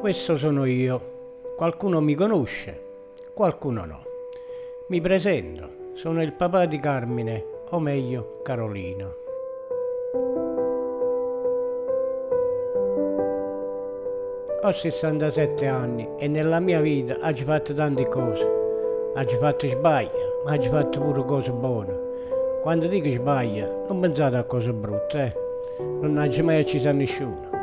Questo sono io. Qualcuno mi conosce, qualcuno no. Mi presento, sono il papà di Carmine, o meglio Carolina. Ho 67 anni e nella mia vita aggio fatto tante cose. Aggio fatto sbagli, ma aggio fatto pure cose bone. Quando dico sbagli, nun pensate a cose brutte, eh. Nun aggio mai acciso a nisciuno.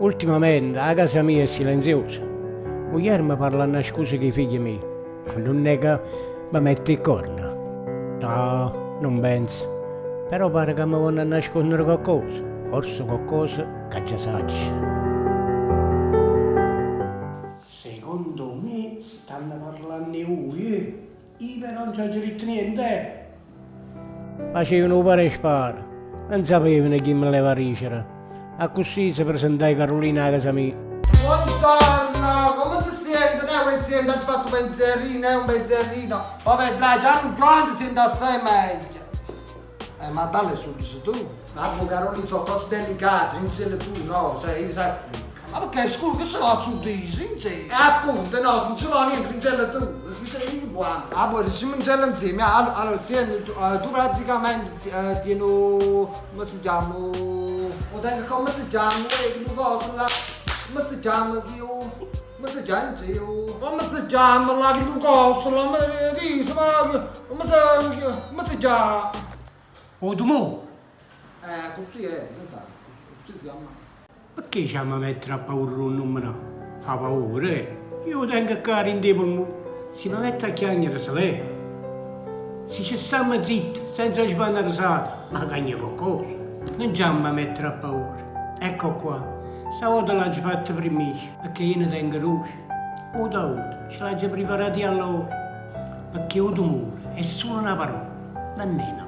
Ultimamente 'a casa mia è silenziosa. Muglierema parla annascuso cu 'e figlie miei. Nun è ca me mette 'e corna? No, nun penso. Però pare ca me vonno annasconnere coccosa. Forse coccosa ca già saccio. Secondo me stanno parlanno 'e vuje. Io però nun c'aggio ditto niente, eh! Facevano 'o paro e sparo, nun sapevano chi me l'eva dicere. Accussì se presentaje Carulina 'a casa mia. Buongiorno, come ti sienti? Ne vuoi sienti? Aggio fatto un pensierino, è un pensierino. Poi vedrai, già nu giorno ti sienti assai meglio. Eh, ma dalle successo tu. Vabbè, Carolina, sono cose delicate, dincelle tu, no? Cioè, io sai Ma perché scusa, che ce l'ho dici, sincero? E appunto, no, se non ce l'ho niente, dincelle tu. Chi sei buono? Ah, poi diciamocelo insieme. Allora, allora senti, tu, eh, tu praticamente eh, tieni, come si chiama? O tengo, come si chiama? Eh, che cosa là? Come si chiama? Io, come si chiama? Io, come si chiama là? Che cosa là? Ma che, ma, come si, come si chiama? 'O tumore! Eh, così è, non sai, così si chiama. Pecché ce 'amma mettere appaura d' 'o nnummenà? Fa paura, eh? Io 'o tengo ccà dint' 'e polmone. Si me metto a chiagnere se leva. Si ce stammo zitte, senza ce fa na resata, ma cagna coccosa. Nun ce 'amma mettere appaura. Ecco qua. Stavota l'aggio fatto primma io, pecché io ne tengo doje. 'O tavuto ce l'aggio priparato io allora. Pecché 'o tumore è sulo na parola, nun è na.